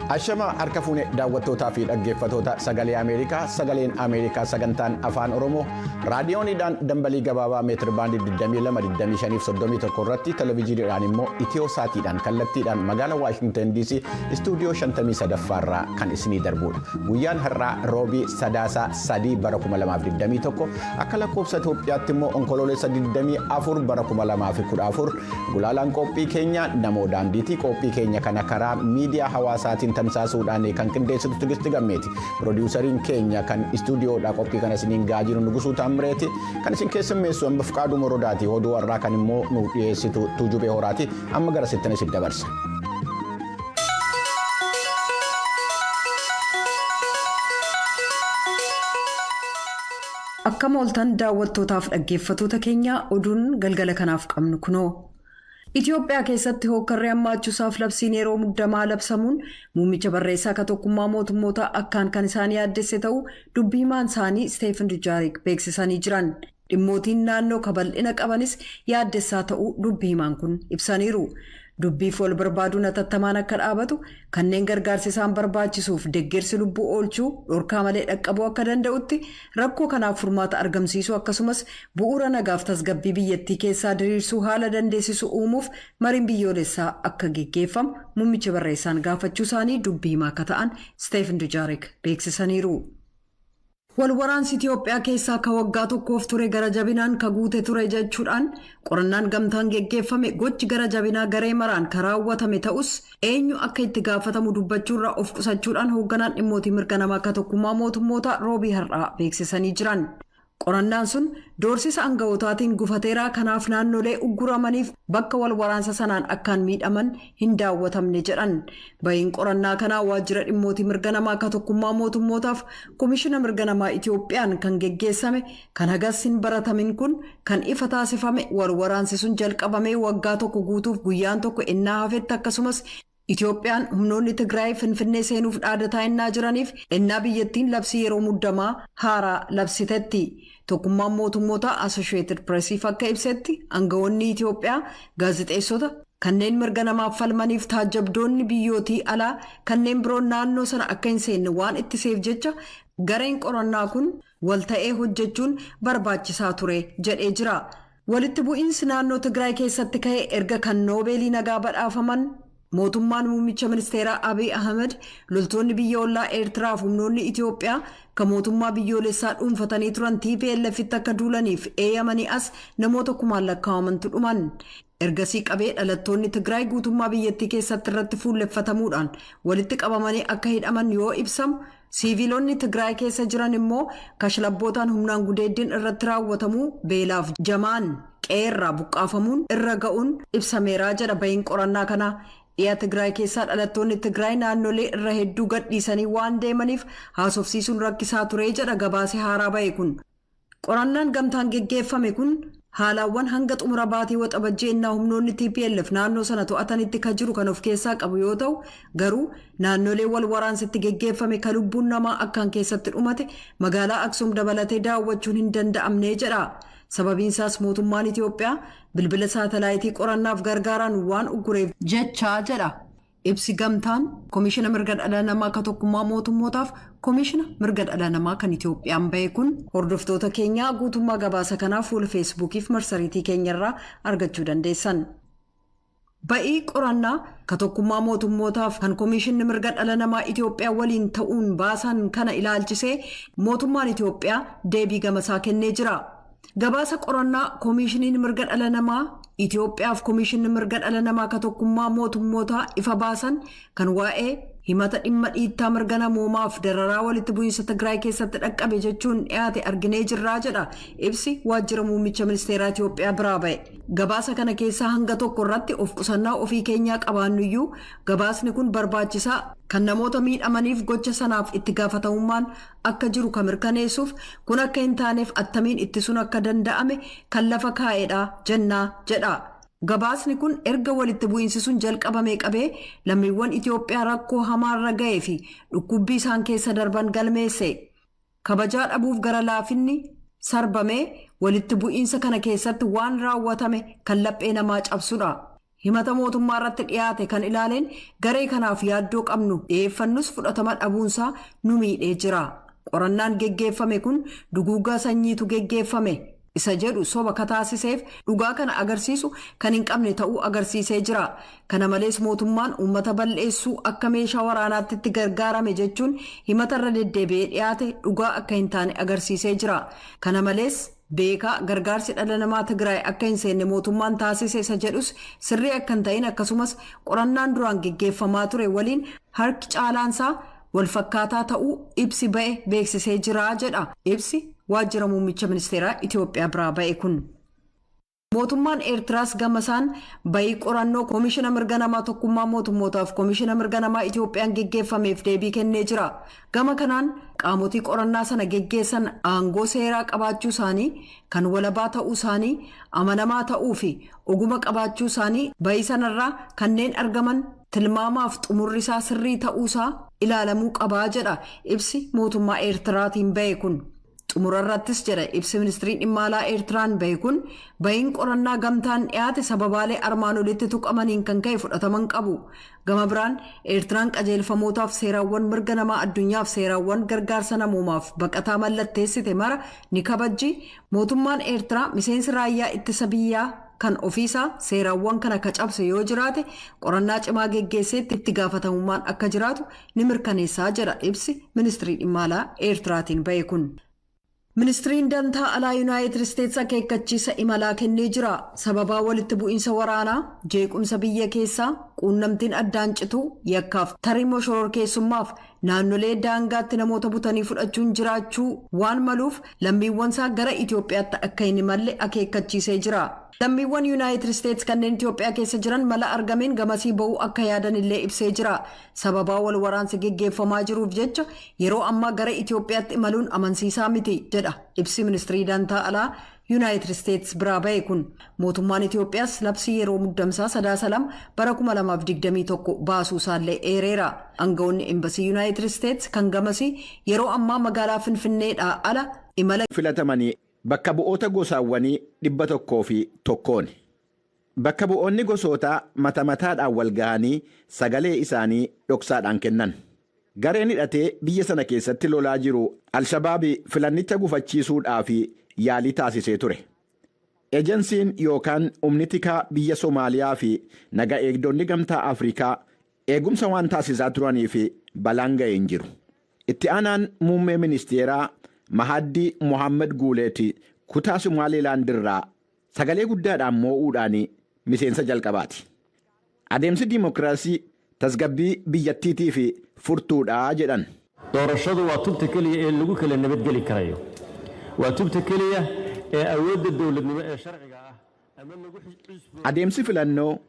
Ashama harka fuune daawwattootaa fi dhaggeeffatoota Sagalee Ameerikaa. Sagaleen Ameerikaa sagantaan Afaan Oromoo raadiyooniidhaan dambalii gabaabaa meetir baandii 22, 25, 31 irratti, televezyiiniidhaan immoo Itiyoo Saatiidhaan kallattiidhaan magaalaa Waashingtan DC istuudiyoo 53 irraa kan isinii darbudha. Guyyaan har'aa Roobii, Sadaasaa 3 bara 2021, akka lakkoofsa Itoophiyaatti immoo Onkoloolessa 24 bara 2014. Gulaalaan qophii keenya Namoo Daandiitii. Qophii keenya kana karaa miidiyaa hawaasaatiin tamsaasuudhaan kan qindeessitu Tigisti Gammeeti. Piroodiwusariin keenya kan istuudiyoodhaa qophii kana isiniin gahaa jiru Nugusuu Taammireeti. Kan isin keessummeessu amma Fiqaaduu Morodaati. Oduu har'aa kan immoo nu dhiyeessitu Tuujubee Horaati. Amma gara sittan isin dabarsa. Akkam ooltan daawwattootaaf dhaggeeffatoota keenya, oduun galgala kanaaf qabnu kunoo. Itoophiyaa keessatti hookkarri hammaachuusaaf labsiin yeroo muddamaa labsamuun muummicha barreessaa ka Tokkummaa Mootummootaa akkaan kan isaan yaaddesse ta'uu dubbii himaan isaanii Steefan Dujaarik beeksisanii jiran. Dhimmootiin naannoo ka bal'ina qabanis yaaddessaa ta'uu dubbii himaan kun ibsaniiru. Dubbiif wal barbaaduun hatattamaan akka dhaabatu, kanneen gargaarsi isaan barbaachisuuf deggersi lubbuu oolchuu dhorkaa malee dhaqqabuu akka danda'utti rakkoo kanaaf furmaata argamsiisuu, akkasumas bu'uura nagaaf tasgabbii biyyattii keessaa diriirsuu haala dandeessisu uumuuf mariin biyyoolessaa akka geggeeffamu muummicha barreessaan gaafachuu isaanii dubbii himaa akka ta'an Steefan Dujaarik beeksisaniiru. Walwaraansi Itiyoophiyaa keessaa ka waggaa tokkoof ture gara jabinaan ka guute ture jechuudhaan qorannaan gamtaan geggeeffame, gochi gara jabinaa garee maraan ka raawwatame ta'us eenyu akka itti gaafatamu dubbachuurraa of qusachuudhaan hoogganaan dhimmootii mirga namaa ka Tokkummaa Mootummootaa Roobii har'aa beeksisanii jiran. Qorannaan sun doorsisa aangawootaatiin gufateeraa, kanaaf naannolee ugguramaniif bakka wal waraansa sanaan akkaan miidhaman hin daawwatamne jedhan. Bahiin qorannaa kanaa waajjira dhimmootii mirga namaa akka Tokkummaa Mootummootaaf Komishina Mirga Namaa Itiyoophiyaan kan geggeessame kan hagas hin baratamin kun kan ifa taasifame wal waraansi sun jalqabamee waggaa tokko guutuuf guyyaan tokko ennaa hafetti, akkasumas Itiyoophiyaan humnoonni Tigraay Finfinnee seenuuf dhaadataa ennaa jiraniif ennaa biyyattiin labsii yeroo muddamaa haaraa labsitetti. Tokkummaan Mootummoota Associated Pressiif akka ibsetti, aangawoonni Itiyoophiyaa, gaazexeessota, kanneen mirga namaaf falmaniif taajjabdoonni biyyootii alaa kanneen biroon naannoo sana akka hin seenne waan ittiseef jecha gareen qorannaa kun wal ta'ee hojjechuun barbaachisaa ture jedhee jira. Walitti bu'iinsi naannoo Tigraay keessatti ka'e erga kan Noobeelii nagaa badhaafaman mootummaan muummicha ministeeraa Abiy Ahmed loltoonni biyya ollaa Eertiraaf humnoonni Itiyoophiyaa kan mootummaa biyyoolessaa dhuunfatanii turan TPLFitti akka duulaniif eeyyamanii as namoota kumaan lakkaa'amantu dhuman. Ergasii qabee dhalattoonni Tigraay guutummaa biyyattii keessatti irratti fuulleffatamuudhaan walitti qabamanii akka hidhaman yoo ibsamu, siiviilonni Tigraay keessa jiran immoo kashlabbootaan humnaan gudeeddiin irratti raawwatamuu, beelaaf jamaan qe'eerraa buqqaafamuun irra ga'uun ibsameeraa jedha bahiin qorannaa kanaa. Dhiya Tigraay keessaa dhalattoonni Tigraay naannolee irra hedduu gadhiisanii waan deemaniif haasofsiisuun rakkisaa ture jedha gabaase haaraa bahe kun. Qorannaan gamtaan geggeeffame kun haalaawwan hanga xumura baatii Waxabajjii ennaa humnoonni TPLF naannoo sana to'atanitti ka jiru kan of keessaa qabu yoo ta'u, garuu naannolee wal waraansitti geggeeffame ka lubbuun namaa akkaan keessatti dhumate magaalaa Aksuum dabalatee daawwachuun hin danda'amne jedha. Sababiin isaas mootummaan Itiyoophiyaa bilbila saatalaayitii qorannaaf gargaaraan waan uggureef jechaa jedha. Ibsi gamtaan Komishina Mirga Dhala Namaa ka Tokkummaa Mootummootaaf Komishina Mirga Dhala Namaa kan Itiyoophiyaan bahe kun. Hordoftoota keenyaa, guutummaa gabaasa kanaa fuula Feesbuukiif marsariitii keenyarraa argachuu dandeessan. Ba'ii qorannaa ka Tokkummaa Mootummootaaf kan Komishinni Mirga Dhala Namaa Itiyoophiyaa waliin ta'uun baasan kana ilaalchisee mootummaan Itiyoophiyaa deebii gamasaa kennee jira. Gabaasa qorannaa Koomishiniin Mirga Dhala Namaa Itiyoophiyaaf Komishinni Mirga Dhala Namaa ka Tokkummaa Mootummootaa ifa baasan kan waa'ee himata dhimma dhiittaa mirga namoomaaf dararaa walitti bu'iinsa Tigraay keessatti dhaqqabe jechuun dhiyaate arginee jirraa jedha ibsi waajjira muummicha ministeeraa Itiyoophiyaa biraa ba'e. Gabaasa kana keessaa hanga tokko irratti of qusannaa ofii keenyaa qabaannuyyuu, gabaasni kun barbaachisaa kan namoota miidhamaniif gocha sanaaf itti gaafatamummaan akka jiru kan mirkaneessuuf, kun akka hin taaneef attamiin ittisuun akka danda'ame kan lafa kaa'edha jennaa jedha. Gabaasni kun erga walitti bu'iinsi sun jalqabamee qabee lammiiwwan Itiyoophiyaa rakkoo hamaarra ga'ee fi dhukkubbii isaan keessa darban galmeesse. Kabajaa dhabuuf gara laafinni sarbamee walitti bu'iinsa kana keessatti waan raawwatame kan laphee namaa cabsudha. Himata mootummaa irratti dhiyaate kan ilaaleen garee kanaaf yaaddoo qabnu dhiyeeffannus fudhatama dhabuunsaa nu miidhee jira. Qorannaan geggeeffame kun duguuggaa sanyiitu geggeeffame isa jedhu soba kataasiseef dhugaa kana agarsiisu kan hin qabne ta'uu agarsiisee jira. Kana malees, mootummaan uummata bal'eessuu akka meeshaa waraanaatti itti gargaarame jechuun himata irra deddeebi'ee dhiyaate dhugaa akka hin taane agarsiisee jira. Kana malees, beekaa gargaarsi dhala namaa Tigraay akka hin seenne mootummaan taasise isa jedhus sirrii akka hin ta'in, akkasumas qorannaan duraan geggeeffamaa ture waliin harki caalaansaa walfakkaataa ta'uu ibsi ba'e beeksisee jira jedha ibsi waajjira muummicha ministeeraa Itiyoophiyaa biraa ba'e kun. Mootummaan Eertiraas gamasaan bayii qorannoo Koomishina Mirga Namaa Tokkummaa Mootummootaaf Koomishina Mirga Namaa Itiyoophiyaan geggeeffameef deebii kennee jira. Gama kanaan qaamotii qorannaa sana geggeessan aangoo seeraa qabaachuu isaanii, kan walabaa ta'uu isaanii, amanamaa ta'uu fi oguma qabaachuu isaanii, bayii sanarraa kanneen argaman tilmaamaaf xumurri isaa sirrii ta'uusaa ilaalamuu qabaa jedha ibsi mootummaa Eertiraatiin ba'e kun. Xumura irrattis, jedha ibsi ministirii dhimma alaa Eertiraan bahe kun, bahiin qorannaa gamtaan dhiyaate sababaalee armaan olitti tuqamaniin kan ka'e fudhataman qabu. Gama biraan, Eertiraan qajeelfamootaaf seeraawwan mirga namaa addunyaaf seeraawwan gargaarsa namoomaaf baqataa mallatteessite mara ni kabajji. Mootummaan Eertiraa miseensi raayyaa ittisa biyyaa kan ofiisaa seeraawwan kana ka cabse yoo jiraate qorannaa cimaa geggeesseetti itti gaafatamummaan akka jiraatu ni mirkaneessaa jedha ibsi ministirii dhimma alaa Eertiraatiin bahe kun. Ministiriin dantaa alaa Yuunaayitid Isteetsi akeekkachiisa imalaa kennee jira. Sababaa walitti bu'iinsa waraanaa, jeequmsa biyya keessaa, quunnamtiin addaan cituu, yakkaaf tarii shororkeessummaaf naannolee daangaatti namoota butanii fudhachuun jiraachuu waan maluuf lammiiwwan isaa gara Itoophiyaatti akka hin imalle akeekkachiisee jira. Lammiiwwan Yuunaayitid Isteetsi kanneen Itoophiyaa keessa jiran mala argameen gamasii ba'uu akka yaadan illee ibsee jira. Sababaa wal waraansi geggeeffamaa jiruuf jecha yeroo ammaa gara Itoophiyaatti imaluun amansiisaa miti jedha ibsi ministirii dantaa alaa Yuunaayitid Isteetsi biraa ba'e kun. Mootummaan Itoophiyaas labsii yeroo muddamsaa Sadaasa 2 bara 2021 baasuu isaallee eereera. Aangawoonni embasii Yuunaayitid Isteetsi kan gamasii yeroo ammaa magaalaa Finfinneedhaa ala imala filatamanii bakka bu'oota gosaawwanii 101n. Bakka bu'oonni gosootaa mata mataadhaan wal gahanii sagalee isaanii dhoksaadhaan kennan. Gareen hidhatee biyya sana keessatti lolaa jiru Alshabaabi filannicha gufachiisuudhaaf yaalii taasisee ture. Ejensiin yookaan humni tikaa biyya Somaaliyaa fi naga eegdonni Gamtaa Afrikaa eegumsa waan taasisaa turanii fi balaan ga'ee hin jiru. Itti aanaan muummee ministeeraa Mahaddii Mohaammed Guuleeti kutaa Somaalilaand irraa sagalee guddaadhaan moo'uudhaan miseensa jalqabaati. Adeemsi diimokiraasii tasgabbii biyyattiitii fi furtuudhaa jedhan. Doorashadu waa tubta keliya ee lagu kala nabadgeli karayo. Waa tubta keliya ee awoodda dowladnimo ee sharciga ah ama lagu Adeemsi filannoo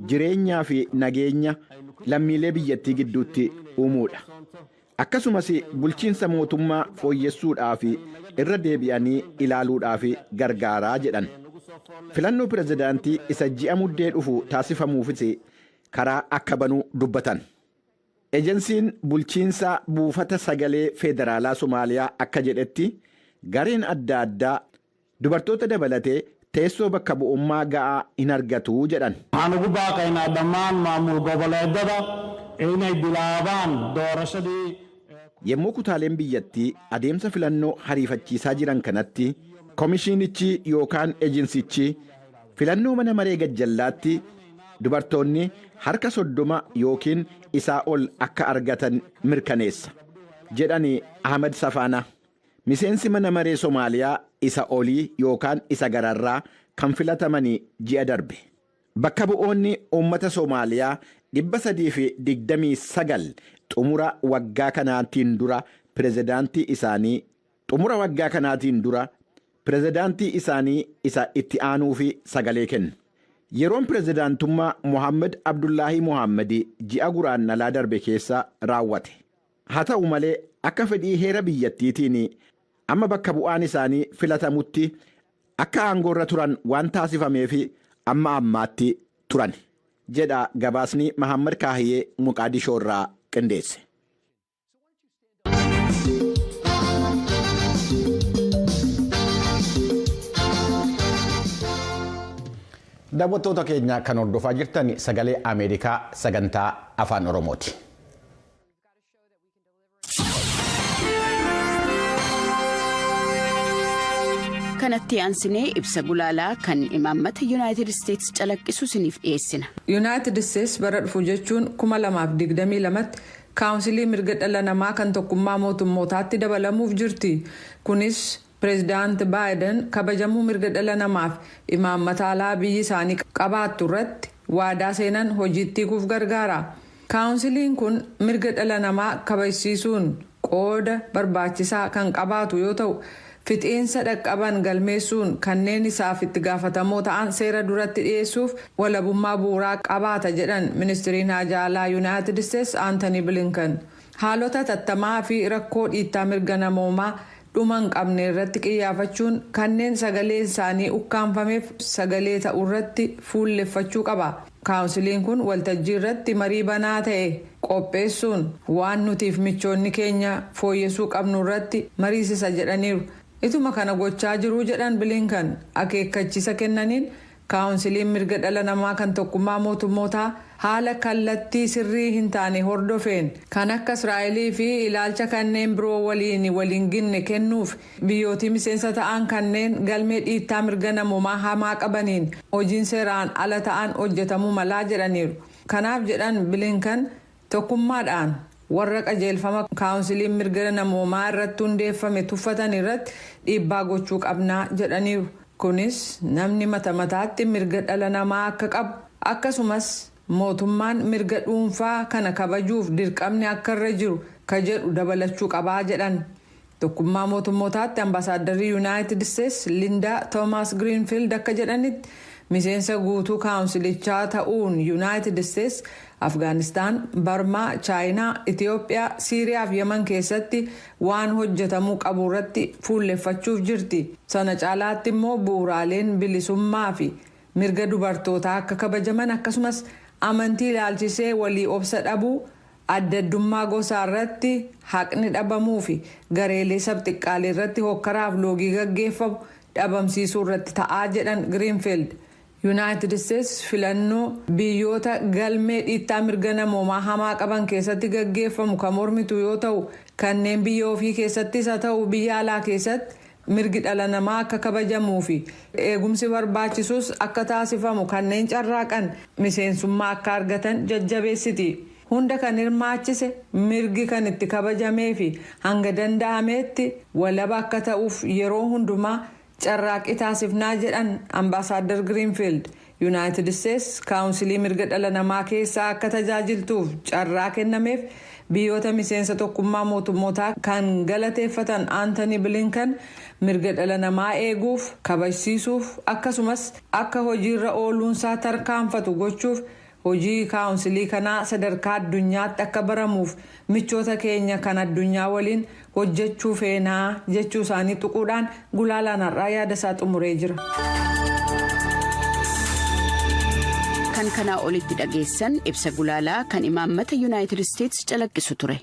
jireenyaa fi nageenya lammiilee biyyattii gidduutti uumuudha. Akkasumas bulchiinsa mootummaa fooyyessuudhaa fi irra deebi'anii ilaaluudhaaf gargaaraa jedhan. Filannoo pirezidaantii isa ji'a Muddee dhufu taasifamuufis karaa akka banuu dubbatan. Ejensiin bulchiinsa buufata sagalee federaalaa Somaaliyaa akka jedhetti, gareen adda addaa dubartoota dabalatee teessoo bakka bu'ummaa ga'aa hin argatu jedhan. Waxaan ugu baaqaynaa dhammaan maamul goboleedada inay bilaabaan doorashadii. Yommuu kutaaleen biyyattii adeemsa filannoo hariifachiisaa jiran kanatti, komishiinichi yookaan ejensichi filannoo mana maree gajjallaatti dubartoonni harka 30 yookiin isaa ol akka argatan mirkaneessa jedhani Ahmed Safaanaa. Miseensi mana maree Somaaliyaa isa olii yookaan isa gararraa kan filatamanii ji'a darbe. Bakka bu'oonni uummata Somaaliyaa 329 xumura waggaa kanaatiin dura pirezidaantii isaanii isa itti aanuu fi sagalee kennu. Yeroon pirezidaantummaa Mohaammed Abdullaahii Mohaammed ji'a Guraandhalaa darbe keessa raawwate. Haa ta'u malee, akka fedhii heera biyyattiitiin amma bakka bu'aan isaanii filatamutti akka aangoorra turan waan taasifameef amma ammaatti turan jedha gabaasni Mahammad Kaahiyee Muqaadishoo irraa qindeesse. Daawwattoota keenya kan hordofaa jirtan Sagalee Ameerikaa sagantaa Afaan Oromooti. Kanatti aansinee ibsa gulaalaa kan imaammata Yuunaayitid Isteetsi calaqqisu isiniif dhiyeessina. Yuunaayitid Isteetsi bara dhufu, jechuun 2022tti, Kaawunsilii Mirga Dhala Namaa kan Tokkummaa Mootummootaatti dabalamuuf jirti. Kunis Pireezidaant Baayiden kabajamuu mirga dhala namaaf imaammata alaa biyyi isaanii qabaattu irratti waadaa seenan hojiitti hiikuuf gargaara. Kaawunsiliin kun mirga dhala namaa kabajsiisuun qooda barbaachisaa kan qabaatu yoo ta'u, fixiinsa dhaqqaban galmeessuun kanneen isaaf itti gaafatamoo ta'an seera duratti dhiyeessuuf walabummaa bu'uuraa qabaata jedhan Ministiriin Haajaa Alaa Yuunaayitid Isteetsi Aantanii Bilinkan. Haalota hatattamaa fi rakkoo dhiittaa mirga namoomaa dhuma hin qabne irratti qiyyaafachuun kanneen sagalee isaanii ukkaanfameef sagalee ta'u irratti fuulleffachuu qaba. Kaawunsiliin kun waltajjii irratti marii banaa ta'e qopheessuun waan nutiif michoonni keenya fooyyessuu qabnu irratti mariisisa jedhaniiru. Ituma kana gochaa jiruu, jedhan Bilinkan akeekkachiisa kennaniin, Kaawunsiliin Mirga Dhala Namaa kan Tokkummaa Mootummootaa haala kallattii sirrii hin taane hordofeen kan akka Israa'elii fi ilaalcha kanneen biroo waliin waliin ginne kennuuf biyyootii miseensa ta'an kanneen galmee dhiittaa mirga namoomaa hamaa qabaniin hojiin seeraan ala ta'an hojjetamuu malaa jedhaniiru. Kanaaf, jedhan Bilinkan, tokkummaadhaan warra qajeelfama Kaawunsiliin Mirga Namoomaa irratti hundeeffame tuffatan irratti dhiibbaa gochuu qabnaa jedhaniiru. Kunis namni mata mataatti mirga dhala namaa akka qabu, akkasumas mootummaan mirga dhuunfaa kana kabajuuf dirqamni akka irra jiru ka jedhu dabalachuu qabaa jedhan. Tokkummaa Mootummootaatti Ambaasaaddarri Yuunaayitid Isteetsi Lindaa Toomaas Giriinfiild akka jedhanitti, miseensa guutuu kaawunsilichaa ta'uun Yuunaayitid Isteetsi Afgaanistaan, Barmaa, Chaayinaa, Itiyoophiyaa, Siiriyaa fi Yaman keessatti waan hojjetamuu qabu irratti fuulleffachuuf jirti. Sana caalaatti immoo bu'uuraaleen bilisummaa fi mirga dubartootaa akka kabajaman, akkasumas amantii ilaalchisee walii obsa dhabuu, adda addummaa gosaa irratti haqni dhabamuu fi gareelee sabxiqqaalee irratti hokkaraaf loogii gaggeeffamu dhabamsiisuu irratti ta'aa jedhan Giriinfiild. Yuunaayitid Isteetsi filannoo biyyoota galmee dhiittaa mirga namoomaa hamaa qaban keessatti gaggeeffamu kan mormitu yoo ta'u, kanneen biyya ofii keessattis haa ta'u biyya alaa keessatti mirgi dhala namaa akka kabajamuu fi eegumsi barbaachisus akka taasifamu kanneen carraaqan miseensummaa akka argatan jajjabeessiti. Hunda kan hirmaachise, mirgi kan itti kabajamee fi hanga danda'ameetti walaba akka ta'uuf yeroo hundumaa carraaqqii taasifnaa jedhan Ambaasaadar Giriinfiild. Yuunaayitid Isteetsi Kaawunsilii Mirga Dhala Namaa keessaa akka tajaajiltuuf carraa kennameef biyyoota miseensa Tokkummaa Mootummootaa kan galateeffatan Aantanii Bilinkan, mirga dhala namaa eeguuf, kabajsiisuuf, akkasumas akka hojiirra ooluunsaa tarkaanfatu gochuuf hojii kaawunsilii kanaa sadarkaa addunyaatti akka baramuuf michoota keenya kan addunyaa waliin hojjechuu feenaa jechuu isaanii tuquudhaan gulaalaan har'aa yaada isaa xumuree jira. Kan kanaa olitti dhageessan ibsa gulaalaa kan imaammata Yuunaayitid Isteetsi calaqqisu ture.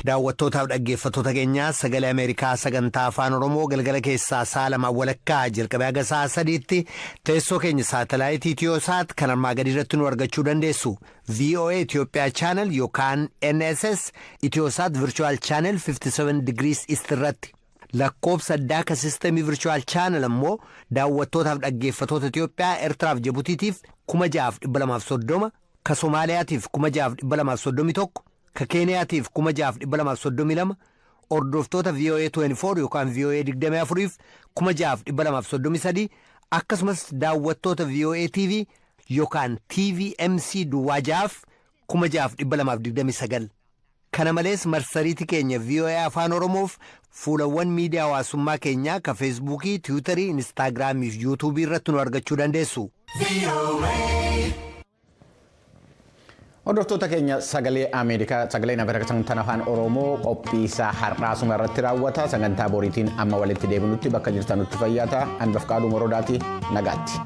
Daawwattootaaf dhaggeeffattoota keenyaa, Sagalee Ameerikaa sagantaa Afaan Oromoo galgala keessaa sa'a 2:30 jalqabee haga sa'a 3tti teessoo keenya saatalaayitii Itiyoosaat kan armaa gadi irratti nu argachuu dandeessu: VOA Itoophiyaa channel yookaan NSS Itiyoosaat virtual channel 57 degrees east irratti. Lakkoobsa addaa ka sistemii virtual channel ammoo daawwattootaaf dhaggeeffatoota Itiyoophiyaa, Eertiraaf Jibutiitiif 6230, ka Somaaliyaatiif 6231, ka Keeniyaatiif 6232, hordoftoota VOA 24 yookaan VOA 24f 6233, akkasumas daawwattoota VOA TV yookaan TVMC duwwaa 6f 6229. Kana malees marsariitii keenya VOA Afaan Oromoof fuulawwan miidiyaa hawaasummaa keenyaa ka Feesbuukii, Tiwiitarii, Inistaagiraamii fi Yuutuubii irratti nu argachuu dandeessu. Hordoftoota keenya Sagalee Ameerikaa, Sagaleen Ameerikaa sagantaan Afaan Oromoo qophii isaa har'aa suma irratti raawwata. Sagantaa boriitiin amma walitti deebinutti bakka jirtanutti fayyaa ta'aa. Hanbaf Qaaduu Morodaati, nagaatti.